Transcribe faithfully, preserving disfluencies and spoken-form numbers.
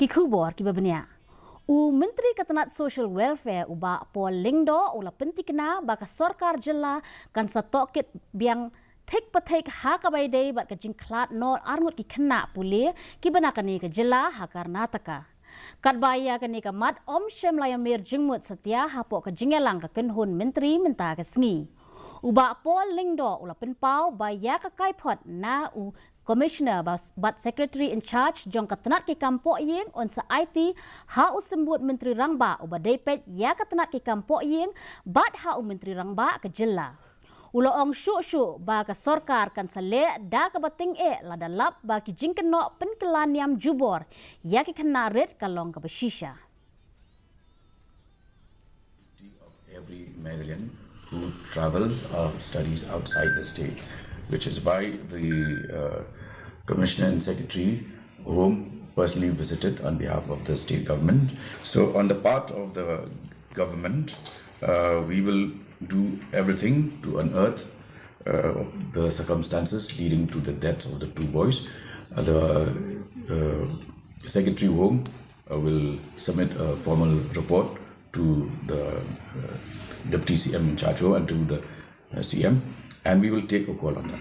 Ki khubor kiba bniah. U Myntri ka tnat Social Welfare u Bah Paul Lyngdoh u la pyntikna ba ka sorkar jylla kan sa tohkit biang thik pathik ha kaba ïadei bad ka jingkhlad noh arngut ki khynnah pule kiba na kane ka jylla ha Karnataka. Katba ïa kane ka mat ym shym la ïamir jingmut satia hapoh ka jingïalang ka kynhun myntri mynta ka sngi. U Bah Paul Lyngdoh u la pynpaw ba ïa ka kaiphod na u Commissioner bad Secretary in charge jong ka tnat ki kam poh ïing un sa aiti ha u symbud Myntri Rangbah uba dei peit ïa ka tnat ki kam poh ïing bad ha u Myntri Rangbah ka jylla. U la ong shuh shuh ba ka sorkar kan sa leh da kaba tyngeh lada lap ba ki jingkynnoh pynkylla niam jubor ïa ki khynnah rit ka long kaba shisha. Of every Meghalayan who travels or studies outside the state, which is by the uh, Commissioner and Secretary Home personally visited on behalf of the state government. So on the part of the government, uh, we will do everything to unearth uh, the circumstances leading to the deaths of the two boys. Uh, the uh, Secretary Home uh, will submit a formal report to the uh, Deputy C M in charge and to the uh, C M, and we will take a call on that.